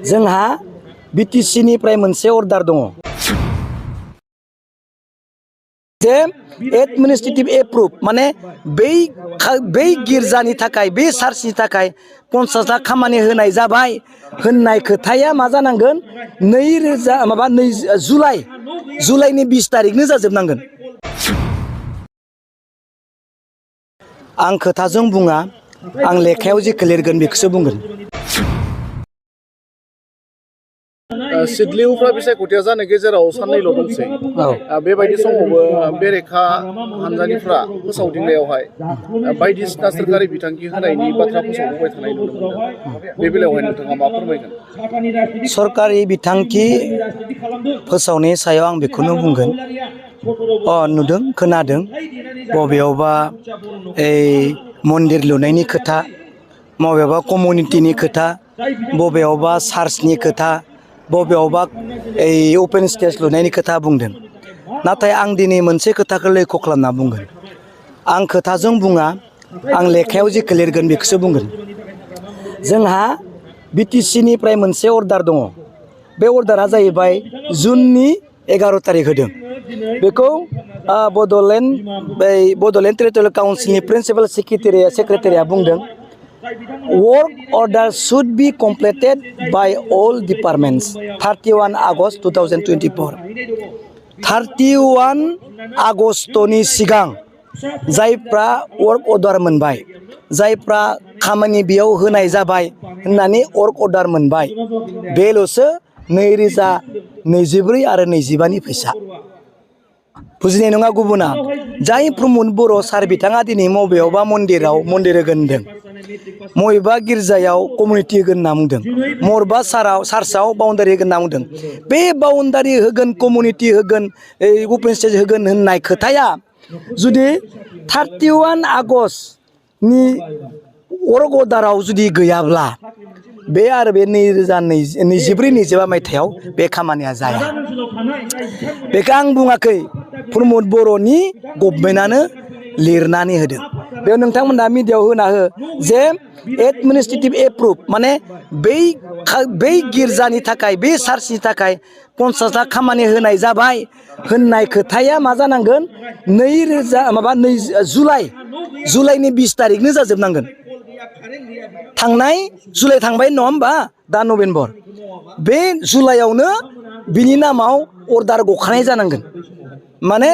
जोंहा BTC निफ्राय मोनसे अर्डार दङ जे एडमिनिस्ट्रेटिभ एप्रुभ माने बै गिर्जानि थाखाय बे चार्चनि थाखाय 50 लाख खामानि होनाय जाबाय होननाय खोथाया मा जानांगोन 2 जुलाइनि 20 तारिखनो जाजोबनांगोन। आं खोथाजों बुङा आं लेखायाव जेखौ लिरगोन बेखौसो बुंगोन। सिडलिउफ्रा बिसायख'थिया जानो गेजेराव साननैल' दंसै बेबायदि समावबो बेरेखा हानजानिफ्रा फोसावदिंनायावहाय बायदिसिना सोरखारि बिथांखि होनायनि बाथ्रा फोसावबोबाय थानाय नुनो मोनदों। बे बेलायावहाय नोंथाङा मा फोरमायगोन? सरकारि बिथांखि फोसावनायनि सायाव आं बेखौनो बुंगोन नुदों खोनादों बबेयावबा मन्दिर लुनायनि खोथा, बबेयावबा कमिउनिटिनि खोथा, बबेयावबा चार्चनि खोथा, बबेयावबा अपेन स्टेज लुनायनि खोथा बुंदों। नाथाय आं दिनै मोनसे खोथाखौ लैखो खालामना बुंगोन। आं खोथाजों बुङा आं लेखायाव जेखौ लिरगोन बेखौसो बुंगोन। जोंहा BTC निफ्राय मोनसे अर्डार दङ। बे अर्डारा जाहैबाय जुननि 11 तारिख होदों। बेखौ बड'लेण्ड टेरिटरियेल काउन्सिलनि प्रिन्सिपाल सेक्रेटारिया बुंदों work order should be completed by all departments 31 August 2024 31 आगस्तनि सिगां जायफ्रा वर्क अर्डार मोनबाय, जायफ्रा खामानि बेयाव होनाय जाबाय होननानै वर्क अर्डार मोनबाय बेल'सो 2024 आरो 25 नि फैसा। बुजिनाय नङा गुबुना। जाय प्रमद बर' सार बिथाङा दिनै बबेयावबा मन्दिर होगोन होनदों, बबेबा गिर्जायाव कमिउनिटि होगोन होनना बुंदों, मबेबा चार्चआव बाउन्डारि होगोन होनना बुंदों। बे बाउन्डारि होगोन, कमिउनिटि होगोन, अपेन स्टेज होगोन होननाय खोथाया जुदि 31 आगस्तनि वर्क अर्डाराव जुदि गैयाब्ला बे आरो बे 2024-25 मायथाइयाव बे खामानिया जाया। बेखौ आं बुङाखै, प्रमद बर'नि गभर्नमेन्टआनो लिरनानै होदों। बेयाव नोंथांमोना मिडियायाव होना हो जे एडमिनिस्ट्रेटिभ एप्रुभ माने बै गिर्जानि थाखाय बे चार्चनि थाखाय 50 लाख खामानि होनाय जाबाय होननाय खोथाया मा जानांगोन 2 जुलाइनि 20 तारिखनो जाजोबनांगोन। थांनाय जुलाइ थांबाय नङा होमबा, दा नभेम्बर, बे जुलाइयावनो बिनि नामाव अर्डार गखानाय जानांगोन। माने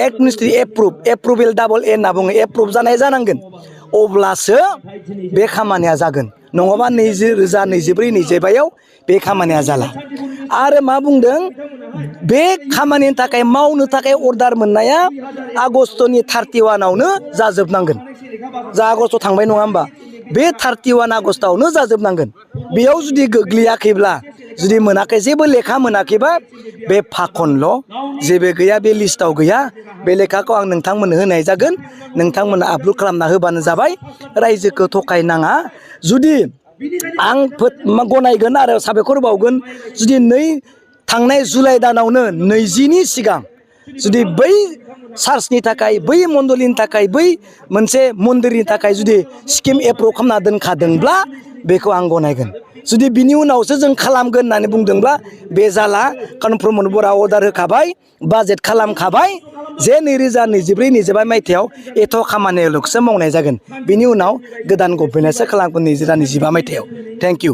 एडमिनिस्ट्रेटिभ एप्रुभेल डाबल ए होनना बुङो, एप्रुभ जानाय जानांगोन। अब्लासो बे खामानिया जागोन, नङाबा 2024-25 बे खामानिया जाला। आरो मा बुंदों, बे खामानिनि थाखाय मावनो थाखाय अर्डार मोननाया आगस्तनि 31आवनो जाजोबनांगोन। जा आगस्त थांबाय नङा होमबा, बे 31 आगस्टआवनो जाजोबनांगोन। बेयाव जुदि गोग्लैयाखैब्ला, जुदि मोनाखै, जेबो लेखा मोनाखैबा बे फाखनल', जेबो गैया, बे लिस्टआव गैया। बे लेखाखौ आं नोंथांमोननो होनाय जागोन, नोंथांमोना आपल'ड खालामना होबानो जाबाय। रायजोखौ थगायनाङा। जुदि आं गनायगोन आरो साबायखर बावगोन जुदि थांनाय जुलाइ दानावनो 20नि सिगां जुदि बै चार्चनि थाखाय, बै मण्डलिनि थाखाय, बै मोनसे मन्दिरनि थाखाय जुदि स्किम एप्रुभ खालामना दोनखादोंब्ला बेखौ आं गनायगोन। जुदि बिनि उनावसो जों खालामगोन होननानै बुंदोंब्ला बे जाला। खारन प्रमद बर'आ अर्डार होखाबाय, बाजेट खालामखाबाय जे 2024-25 मायथाइयाव एथ' खामानियाल'सो मावनाय जागोन। बिनि उनाव गोदान गभर्नमेन्टआसो खालामगोन 2025 मायथाइयाव। Thank you.